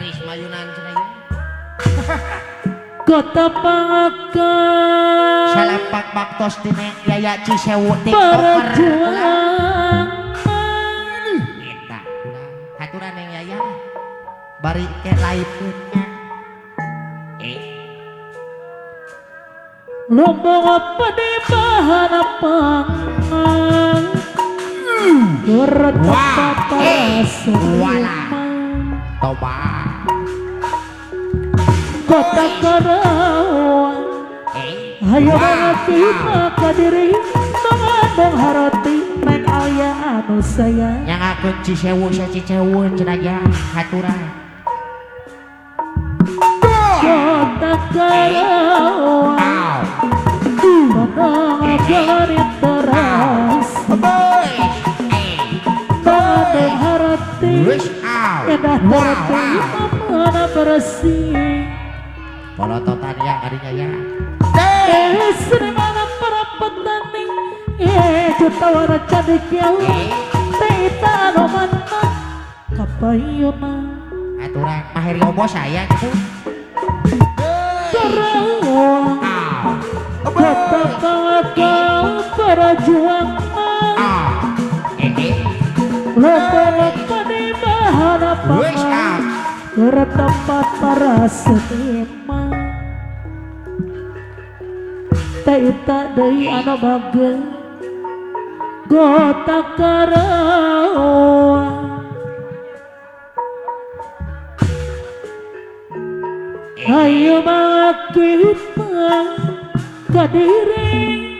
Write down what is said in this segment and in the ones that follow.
Geulis mayunan cenah ieu. Kota Pangakang Salapak baktos di Neng Yaya Cisewu TikToker. Perjuangan Eta ulah. Haturan Neng Yaya. Bari ke live nya. Eh, Lombok apa di bahan pangan Bertempat Wah, eh, para wala. Toba. Kota Karawang Eh. Hayo Wah, banget kita ah. kadiri mengandung harati neng aya anu sayang Yang akun Cisewu sa Cisewu cenah ya haturan. Kota Karawang Aw. Menang teras Boy. Eh. mengandung harati Wis aw. indah Wow, terti wow. mana bersih Polototan ya kadinya ya. Eh seni mana para petani eh jutawan cantik Eh, Teita anu mana kapayuna aturan Mahir Yobo saya gitu. Karawang Aw. Kota Pangakang perjuangan Aw. Eh, eh. Lomba-lomba di bahana Wis pangan aw. Bertempat para seniman Teita deui anu bageun Kota Karawang Ayo kita kadiri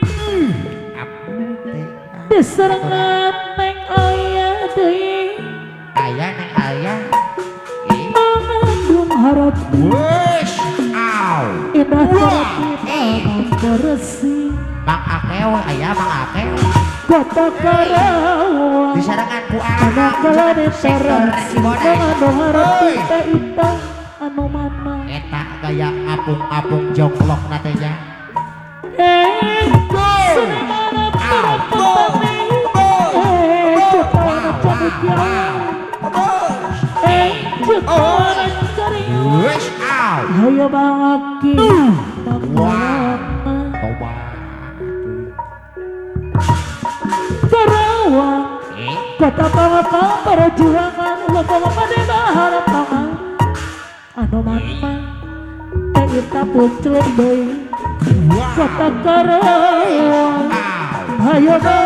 Diserangan neng aya deui Aya neng aya. Eh. Mengandung harati Wis aw. Indah Wah. tertib aman bersih Mang Akeo aya Mang Akeo. Kota Karawang Disarangan ku Anak Aang kalane sektor teras Cibodas. Mengandung harati Oi. Teita anu mana Eta gaya ngapung-ngapung jongklok na teh nya. Eh seni mana para petani Eh jutawan cendekiawan Eh jutawan cariawan Wis aw. Ayo bangaki Wah. Mama Toba. Karawang Eh, Kota Pangakang perjuangan Lomba-lomba di bahara pangan Anu mana Teita pucuk deui Kota Karawang aw. Ayo kita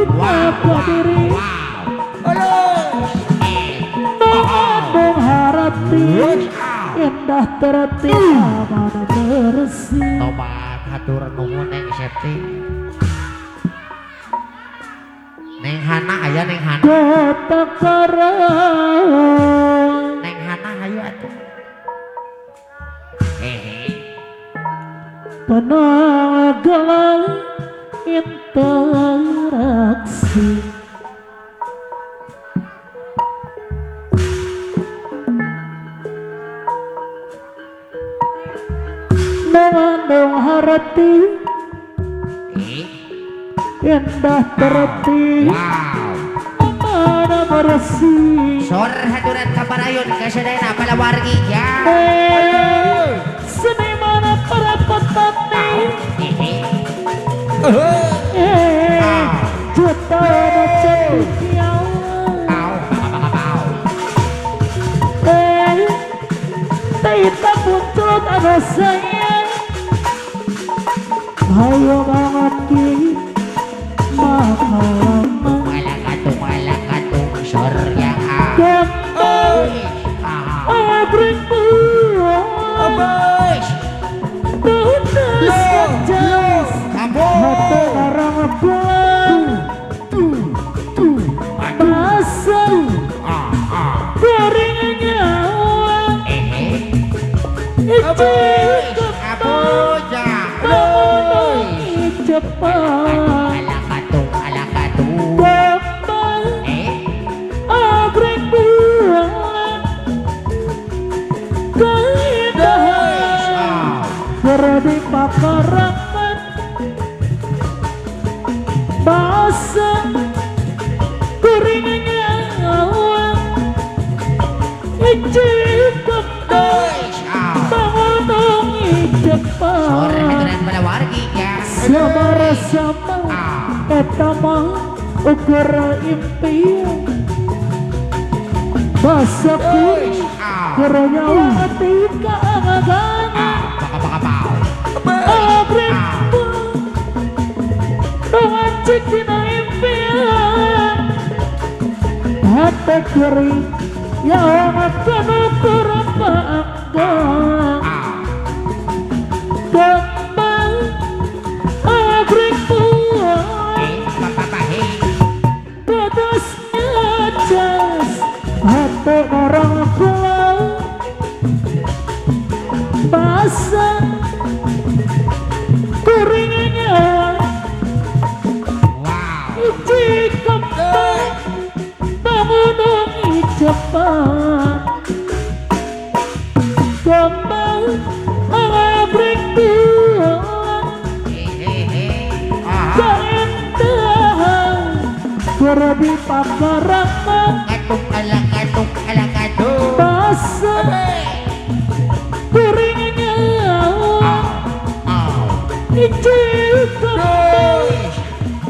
Wow, kadiri wow. Eh, Mengandung harati Wis aw. Indah tertib aman bersih Tobat hatur nuhun Neng Septi. Neng Hana aya Neng Hana. Kota Karawang Neng Hana hayu atuh. Hehe. Penanggalan interaksi Mengandung harati Eh. Indah tertib Wow. Mana bersih Sor haturan kabarayun kasadayana palawargi ya. Eh, seni mana para petani Hehe. Eh, jutaan cendekiawan Aw, bang. Eh, Teita muncul anu sayang Ayo banget ki Makalama Malakatung sor yang a. Kembang Ah. Abring buah Bos. Tunas ngejas Hati orang pulang Masa Ah, ah. Gorengan nyawa Eh, Ici Abuja. Memenuhi cepat Alakatung, alakatung. Kembang Eh, Agreng bulan Keindahan ah. Berdi pakaraman Masa Kuringnya nyawa Ici Kembang bangun Sore Jepang haturan pada wargi ya. Sama-sama eta mah ukur impian basa kuring keur nyawa tika angan Baka baka bau. Abrik dengan cik dina impian hate kuring nyawa kanu kur paanggang kembang abrik buah Eh, papa hei. Dados ngecas hate orang kula basa kuringnya Wow. Iji kembang bangun Jepang kembang ngabrik tulang Hei hei hei. Ah. Keindahan Kurabi pakarama Katung ala katung ala katung. Basa kuringnya Iji kembang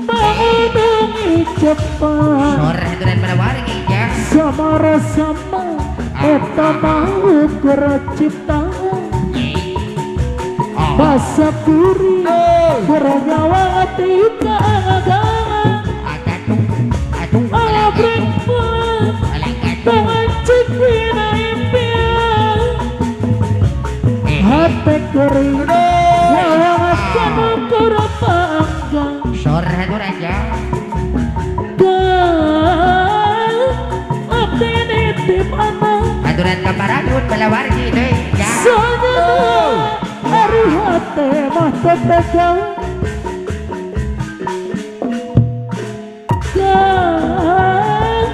bangun Jepang Sore haturan pada wargi ya. Sama-sama eta mah ukur ciptaan Basa kuring kur nyawa tika angan Akatung atung ala Abrik katung pulang ala katung. dengan cik dina impian Hate kuring nyawa kanu kur paanggang Sore haturan ya. Kang abdi nitip anak Haturan kaparayun pada wargi deh ya. Sanyana ari hate mah teu tega Kang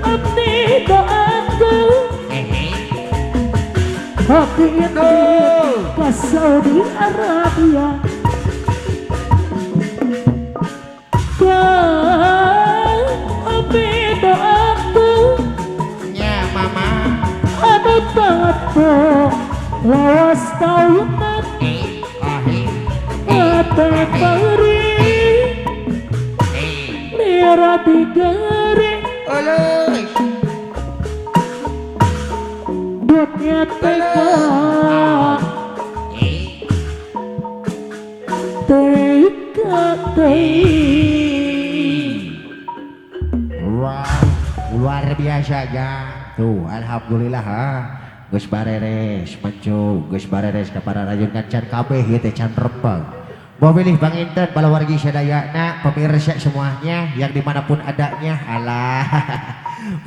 abdi doakeun Eh eh. Hati ini ke Saudi Arabia Kang abdi doakeun Ya mama. anu tato lawas taunan Eh ah eh. Ate peri Eh. lira digeri Oleh. Dunia teka Eh. teka teuing. Wow, luar biasa ya. Tuh, alhamdulillah ha. Geus bareres mencung, geus bareres ka para rajin can kabeh ieu teh can rempeng. Mau pilih Bang Inten, bala wargi sadayana, pemirsa semuanya yang dimanapun adanya, alah.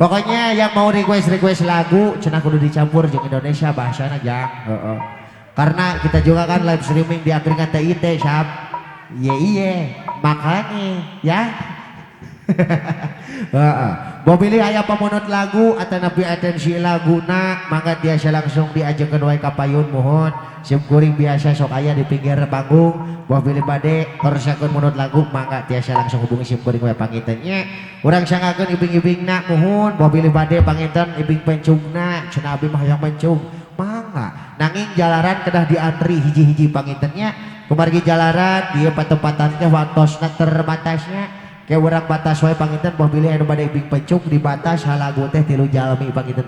Pokoknya yang mau request-request lagu, cenah kudu dicampur jeung Indonesia bahasana jang. Heeh. Karena kita juga kan live streaming di Angkringan TIT, Sab. Iya iya, makanya ya. Heeh. Mau pilih aya pamunut lagu atau nabi atensi laguna mangga tiasa langsung diajukeun wae ka payun mohon. Sim kuring biasa sok aya di pinggir panggung. Mau pilih bade kersakeun munut lagu mangga tiasa langsung hubungi sim kuring wae panginten nya. Urang sanggakeun ibing-ibingna mohon. Mau pilih bade panginten ibing pencungna cenah abi mah hayang pencung. Mangga nanging jalaran kedah diantri hiji-hiji panginten nya. Kumargi jalaran dia patempatannya waktosna terbatasnya. Kayak urang batas wae panginten boh bilih anu bade ibing pencung di batas halagu teh 3 jalmi panginten.